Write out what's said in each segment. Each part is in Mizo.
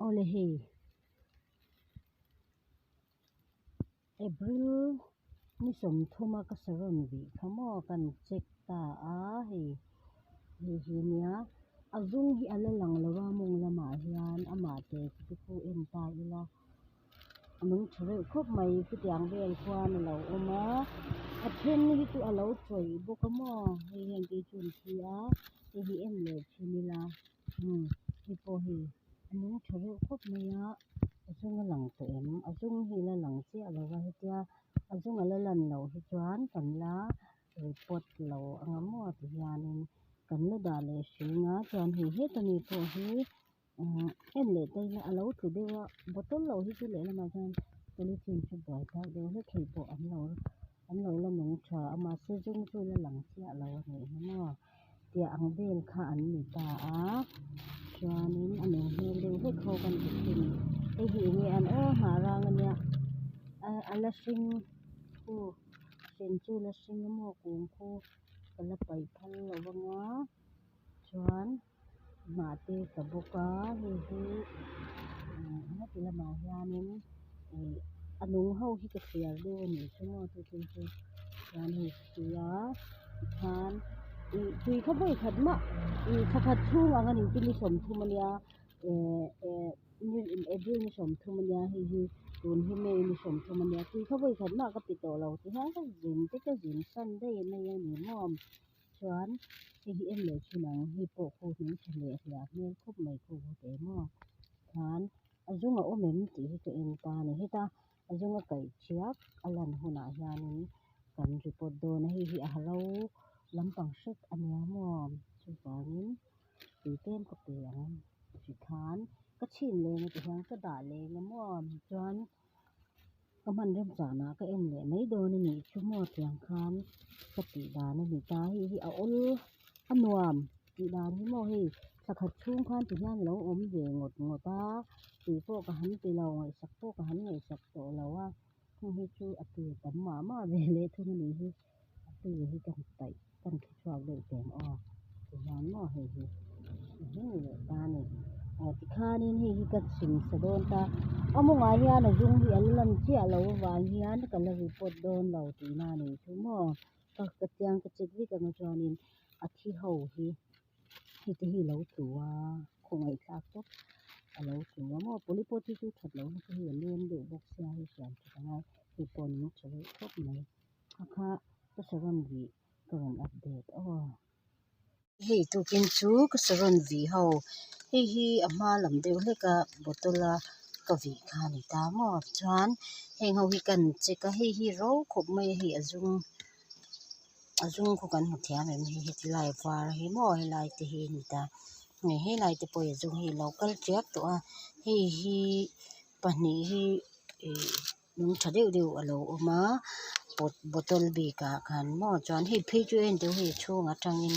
Awle hei April ni sawmthuma ka saron vih kha maw kan check ta a hei hei hi nia a zum hi a la lang lo a mawng lamah hian amah te te pawh en ta ila a nung tha reuh khawp mai chutiang vel khuan a lo awm a a then hi chu a lo tawih bawk a maw hei hian kei chu an thi a hei hi en leh thin ila. Umm hei pawh hei a nung tha reuh khawp mai a a zum a lang tawh em a zum hi la lang chiah lo va hetia a zum a la lan loh hi chuan kan la report lo ang maw ti hianin kan la dah leh hring a chuan hei heta mi pawh hi umm en leh ta ila a lo tlu deuh a bottle lo hi chu lehlamah chuan polythene chu buai thlak deuh hlek hei pawh an lo an lo la nung tha a mahse zum chu la lang chiah lo a nih hi maw. Tiah ang vel kha an ni ta a chuanin a nung hmel deuh vek ho ka ni thin hei hi eng nge an aw hnah rang a nia a la hring khu hren chu la hring a maw kung khu ka la paih phal lo vang a chuan hnah te tla bawk a hei hi heti lamah hianin ih a nung ho hi ka thliar deuh a nih chu maw chu thil chu chuan hei tia tikhan ih tui kha vawi khat mah ih thla khat chhung ang a ni chu ni sawmthum a nia eh eh April ni sawmthum a nia hei hi tun hi May ni sawmthum a nia tui kha vawi khat mah ka pe tawh lo tihian ka zin te ka zin san daih mai a ni maw. Chuan hei hi en leh thin ang hei pawh khu hnung tha leh hliah hmel khawp mai khu khu teh maw khan a zum a awm em tih hi ka en ta a ni heta a zum a kaih chiah a lan hunah hianin kan report dawn a hei hi a ro lampang hret a nia maw chuvangin tui tlem ka pe ang tikhan ka chhin leng a tihian ka dah leng a maw chuan. Ka hman rem chanah ka en leh mai dawn a nih chu maw tiang khan ka tih dan a ni ta hei hi a awl a nuam tih dan hi maw hei thla khat chhung khan ti hian a lo awm ve ngawt ngawt a tui pawh ka han ti lo ngaihsak pawh ka han ngaihsak tawh lo a heng hi chu a tui tam mah mah ve leh thung a nih hi. A tui hi kan paih kan thli chhuak deuh teh ang aw tihian maw hei hi a hming leh ta a ni aw tikhanin hei hi ka chhim sa dawn ta a mawngah hian a zum hi a la lan chiah loh avang hian ka la report dawn lo tihna a nih chu maw ka ka chiang ka check vek ang chuanin a thi ho hi hei te hi a lo tlu a khawngaih thlak tawp a lo tlu a maw polypot hi chu that lohna chu hei a lem deuh bawk sia hei siam that a ngai hei pawh a nung tha reuh khawp mai. A kha ka saron vih ka rawn update aw. Hei tukin chu ka saron vih ho hei hi a hma lam deuh hlek a bottle a ka vih kha a ni ta maw chuan heng ho hi kan check a hei hi ro khawp mai a hei a zum a zum khu kan hmu thiam em hei heti lai var hi maw helai te hi a ni ta hei helai te pawh hi a zum hi a lo kal tiak tawh a hei hi pahnih hi ih. Lung tha deuh deuh a lo awm a pot bottle bik ah khan maw chuan hei phei chu en teh u hei a chhung atangin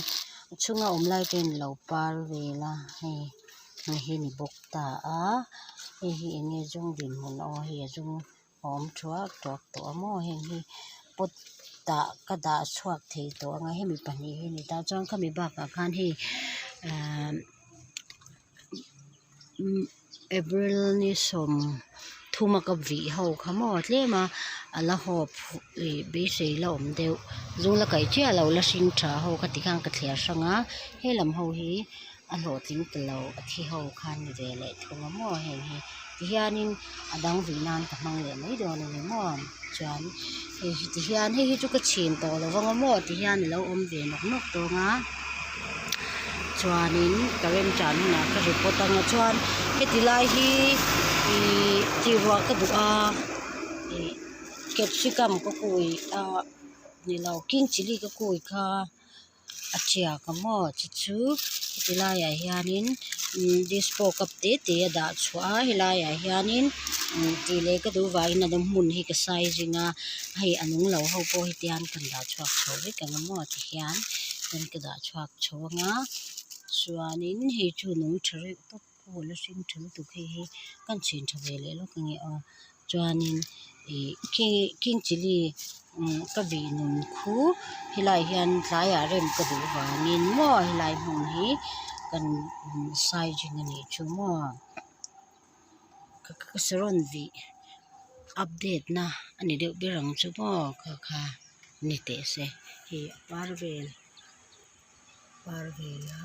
a chhunga awm lai te hian a lo par vel a hei hei hi ni bawk ta a hei hi eng nge zum dinhmun aw hei a zum a awm thuak thuak tawh a maw heng hi pot ah ka dah chhuak thei tawh ang a hemi pahnih hi a ni ta chuan khami bakah khan hei ahh. April ni sawm thuma ka vih ho kha maw tlem a a la hawp ih beisei la awm deuh zu la kaih chiah lo la hring tha ho kha tikhan ka thliar hrang a helam ho hi a hlawhtling ta lo a thi ho khan ni ve leh thung a maw heng hi tihianin a dang vih nan ka hmang leh mai dawn a ni maw chuan hei hi tihian hei hi chu ka chhin tawh lo vang a maw tihian a lo awm ve nawk nawk dawn a chuanin ka remchan hunah ka report anga chuan heti lai hi ihh tihruah ka duh a ih capsicum ka kui a ni lo king chilli ka kui kha. A tiak a maw chu chu heti laiah hianin dispo cup te te a dah chhuah a helaiah hianin tih leh ka duh vangin a hmun hi ka sizing a hei a nung lo ho pawh hi tian kan dah chhuak chho vek ang a maw tihian chuan ka dah chhuak chho ang a chuanin hei chu nung tha reuh tawp pawh la hring tha lutuk hei hi ka chhin tha ve leh lawk ange aw chuanin ih king chilli ka vih nun khu helaiah hian tlaiah rem ka duh vangin maw helai hmun hi kan sizing a nih chu maw. Ka saron vih update na a ni deuh ber ang chu maw kha kha ni teh se hei a par vel par vel a.